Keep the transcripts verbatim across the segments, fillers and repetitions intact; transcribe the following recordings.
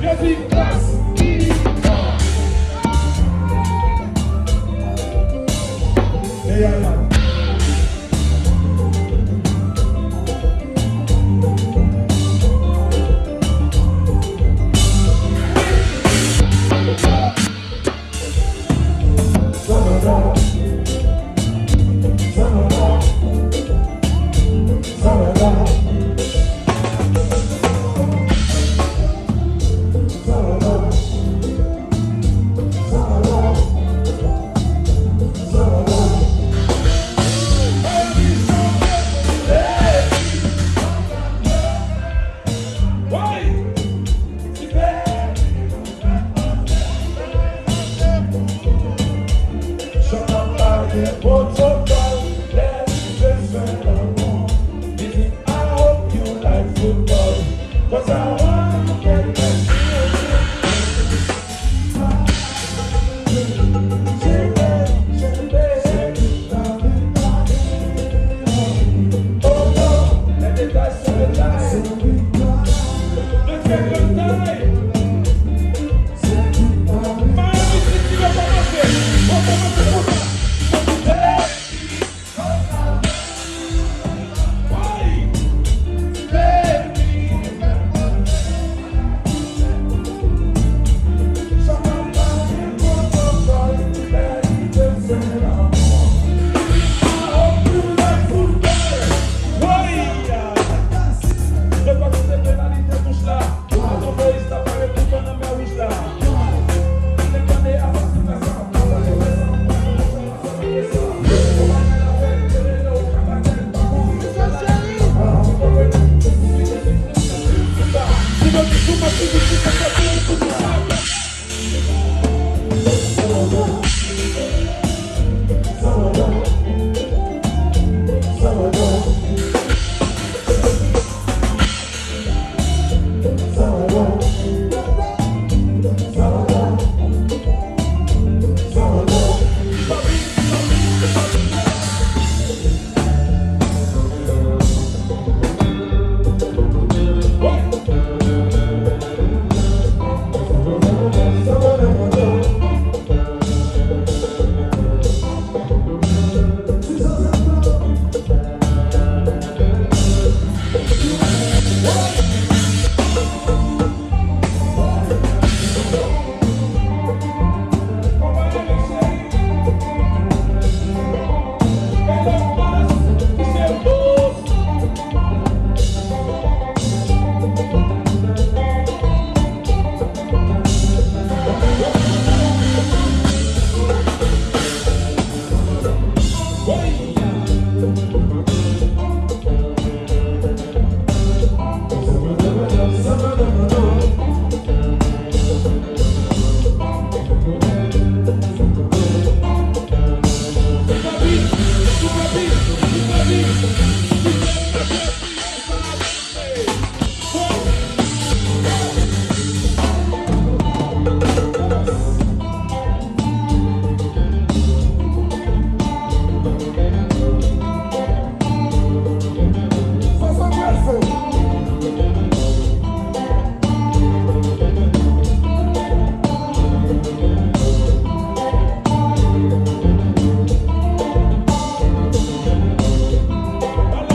Bagay la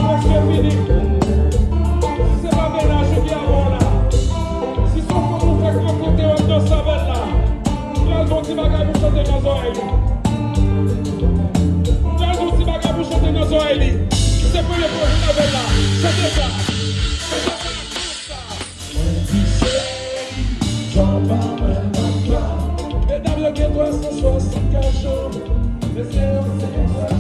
prèske fini. Si se pa mennaj ou ki avè w la, si se yon fanm ou fèk rankontre w ap danse avè l la, m pral ba w ti bagay pou chante nan zòrèy li. M pral ba w ti bagay pou chante nan zòrèy li. Si se premye fwa w jwenn avè l la, chante sa. Chante sa. Medam yo gen twa san swasant gason. Mesye yo se yon sèl.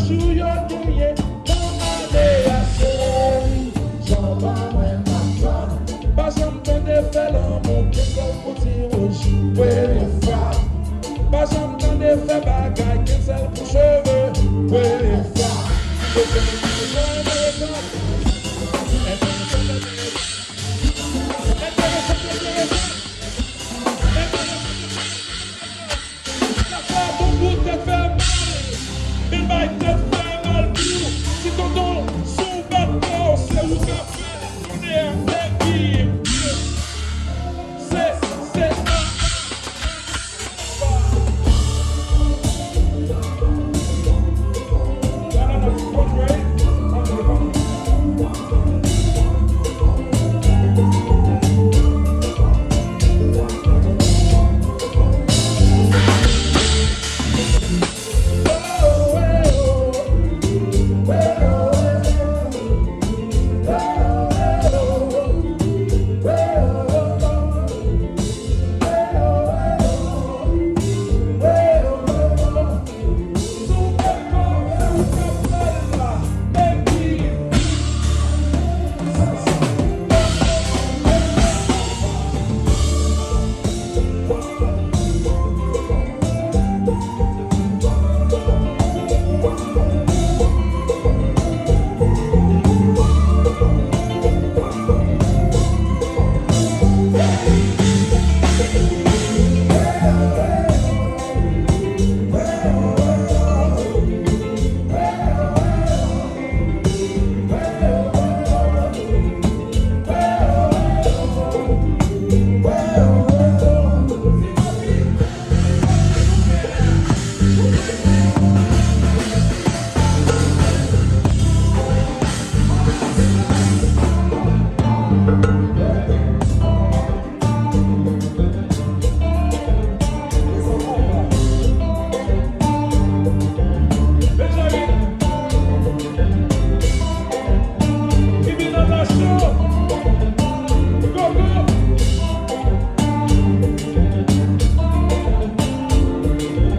Jou yo genyen nan ane a, cheri, jan pa mwen ak pa. Pa janm tande fè lanmou, kenbèl pou ti wouj, wele fwa. Pa janm tande fè bagay, kenbèl pou cheve, wele fwa. Sa fè bon pou tèt fè mal, men bay tèt fè mal tou. Si tonton sou bèt kò, se ou k ap fè jounen an epi se, se a, a, a.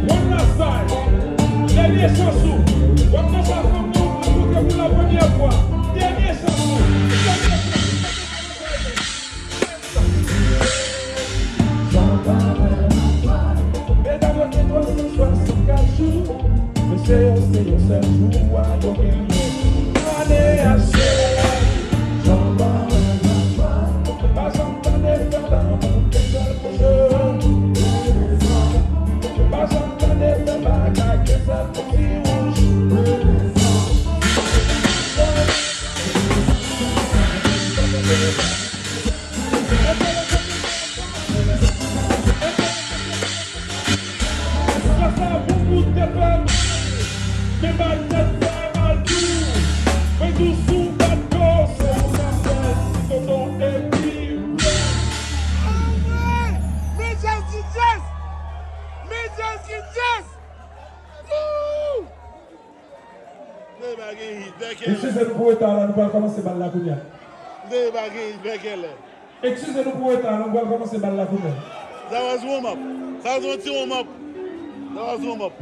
One last time. Dènye chans ou. W ap nan sa fanm nan ou koute pou la premyè fwa. Dènye chans ou. Dènye chans ou. Medam yo gen twa san swasannkat jou. Mesye yo, se yon sèl jou a yo genyen. Ane a se jan pa mwen pa janm tande fè lanmou, kenbèl pou cheve. Pa janm tande fè bagay, kenbèl pou ti wouj. Sa sa bon pou tèt fè mal, men bay tèt fè mal tou. Mwen di w si w bat kò, se ou k ap fè tonton epi. Alright! Men jazz ki jazz! Men jazz ki jazz! Woo! Nèg pa gen hit, bèkèlè. Eskize nou pou reta la, nou pral kòmanse bal la kounye a. Nèg pa gen hit, bèkèlè. Eskize nou pou reta, nou pral kòmanse bal la kounye a. That was warm up. Sa se yon ti warm up. That was warm up.